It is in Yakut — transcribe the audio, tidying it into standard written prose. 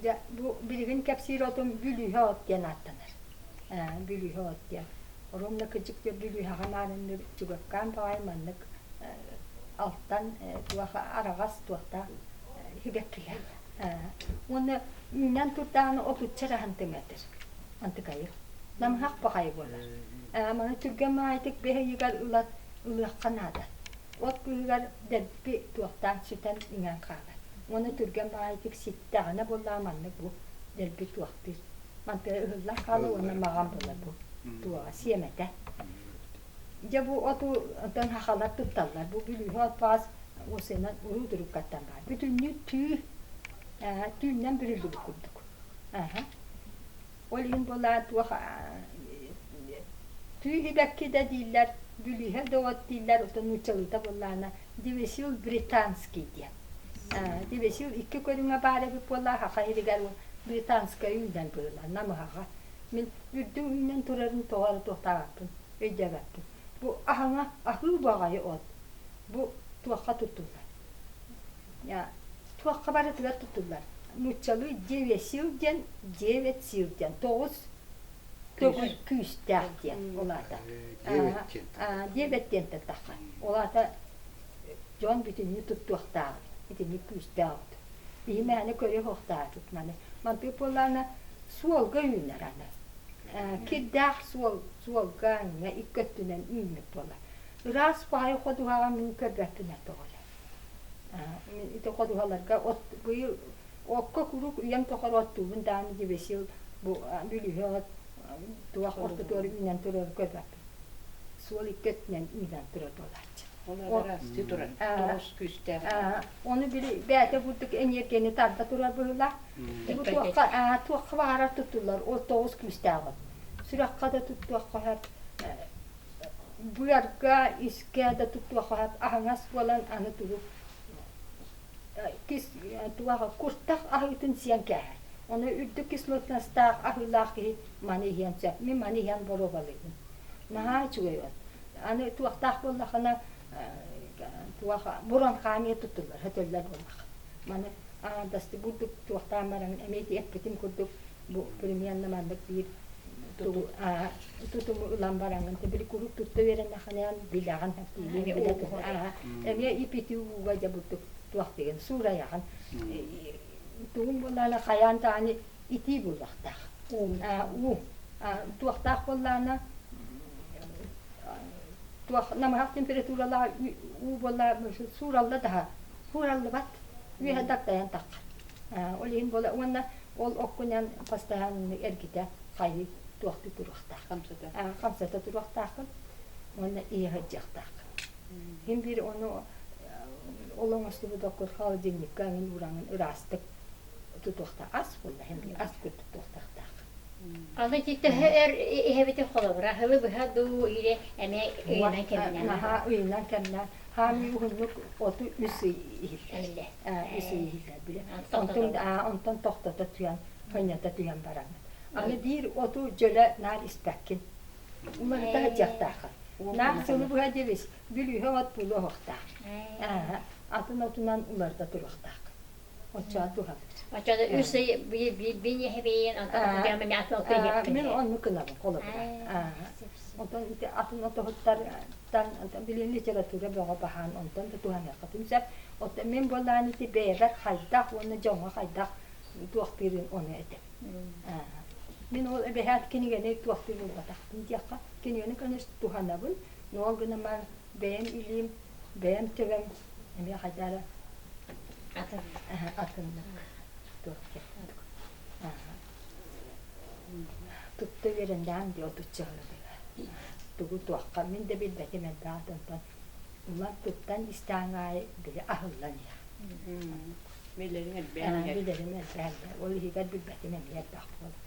Дьэ, бу билигин кэпсиир отум бүлүүһэ от диэн ааттанар. Бүлүүһэ от диэн. Оруобуна кырдьык диэн бүлүүһэҕэ маарынныыр чугаккаан баҕайы маннык алтан туох араҕас туохтаах сибэккилээх. Уонна үүнэн турдаҕына отучча эрэ сантиметр антыкайы. Намыһах баҕайы буолар. Маны түргэн баҕайытык бэс ыйыгар ылан ылыахха наада. От быыһыгар дэлби туохтаан сүтэн иҥэн хаалар. Уонна түргэн баҕайытык ситтэҕинэ буоллаҕа маннык бу дэлби туохтуур. Мантыга ыһыллан хаалар уонна маҕан буолар бу туоҕа сиэмэтэ. Дьэ бу оту онтон сахалар тутталлар. Бу бүлүүһэ от баҕас уосуйанан уруу туруккаттан баар. Бүтүннүү түү түүннэн бүрүллүбүт курдук. Ол иһин буоллаҕа туох түү сибэкки да дииллэр, бүлүүһэ да от дииллэр, оттон нууччалыыта буоллаҕына девесил британский диэн. Девесил икки көрүҥэ баар эбит буоллаҕа саха сиригэр британскай үүнэн быһыылаах намыһаҕа. Мин үрдүк үүнэн турарын тоҕо эрэ туохтаабаппын, өйдөөбөппүн. Бу аһаҥа аһыы баҕайы от. Бу туохха туттуллар? Туохха барытыгар туттуллар. Нууччалыы девять диэн, девять сил диэн, тоҕус төгүл күүстээх диэн ол аата. Девять диэнтэн тахха. Ол аата дьон бүтүннүү туттуохтаах, итинник күүстээх от. Биһи мээнэ көрө суохтаахпыт маны. Мантык буоллаҕына суолга үүнэр аны. Кирдээх суол суолга икки өттүнэн үүммүт буолар. Ыраас баҕайы ходуһаҕа мин көрбөппүн ээ тоҕо эрэ. Мин ити ходуһаларга от быйыл окко куруук үйэм тухары оттуубун даҕаны дивесил бу бүлүүһэ от туох ортотугар үүнэн турары көрбөппүн. Суол икки өттүнэн үүнэн турар буолааччы. Ол араастыы турар, тоҕус күүстээх. Ону били бэйэтэ курдук эниэргиэни тарда турар быһыылаах. Бу туохха туохха баҕарар туттуллар, ол тоҕус күүстээх от. Сүрэххэ да туттуохха сөп, быарга, искэ да туттуохха сөп, аһаҥас буолан аны тугу кис туох куртах аһыытын сиэн кээһэр. Ону үрдүк кислотностаах аһыылаах киһи маны иһиэн сөп. Мин маны иһэн боруобалыыбын. Наһаа үчүгэй от. Аны туохтаах буоллахына туох буранхаамыйа туттуллар, хөтөллөр буоллах. Маны аҥардасты бурдук туохтаан баран эмиэ ити эппитим курдук бу примерно маннык биир тутуму ылан бараҥҥын били куруук тутта үөрэннэххинэ билэҕин эмиэ ипити ууга дьэ бурдук туох деген суурайаҕын тугун буоллаҕына хайаан даҕаны итии буолуохтаах уу туохтаах буоллаҕына туох намыһах температуралаах уу буолла сууралла даһа суураллыбат үөһэ дагдайан таххар ол иһин буола уонна ол оккунан постоянно эргитэ хайыы туохтуу туруохтаах хамсата хамсата туруохтааххын уонна ийэ сылдьыахтааххын Син биир ону ол оҥостубут оккун холодильникка эҥин уураҥын ыраастык тутуохтаах ас буолла син биир ас курдук туохтаахтаах. Аны ити төһө өр иһэбитин холобура сылы быһа дуу или эмиэ ыйынан кэмнээн Наһаа ыйынан кэмнээн хаамыы уһуннук оту үс ый иһиллэр. Үс ый иһиллэр бile. Онтон онтон тохтото түһэн, хонньото түһэн бараҥын. Аны биир оту дьөлө наар испэккин. Уларыта сылдьыахтааххын. Наар сылы быһа дебис, бүлүүһэ от булуохтаах. Атын отунан уларыта туруохтаах. Оччоҕо туһалыыр. Оччоҕо үс ый биир иһэбиин, онтон Мин оннук гынабын холобура. Онтон ити атын отоһуттартан билин литература бөҕө баһаан онтон да туһаныаххытын сөп. Оттон мин буоллаан ити бэйэбэр хайдах уонна дьоҥҥо хайдах туохтуурун ону этэбин. Мин ол эбэһээт кинигэни туохтуур буолбатахпын диэххэ, кинигэни конечно туһанабын, но ол гынан баран бэйэм илиим, бэйэм төбөм эмиэ хайдах эрэ атыннык туох диэх курдук тутта үөрэннэҕим дии отучча сылы тугу туохха мин да билбэтим элбэх онтон улам туттан истэҕиҥ аайы били аһыллан иһэр Билэриҥ элбээн иһэр. Билэрим элбээн иһэр. Ол иһигэр билбэтим эмиэ элбэх буолар.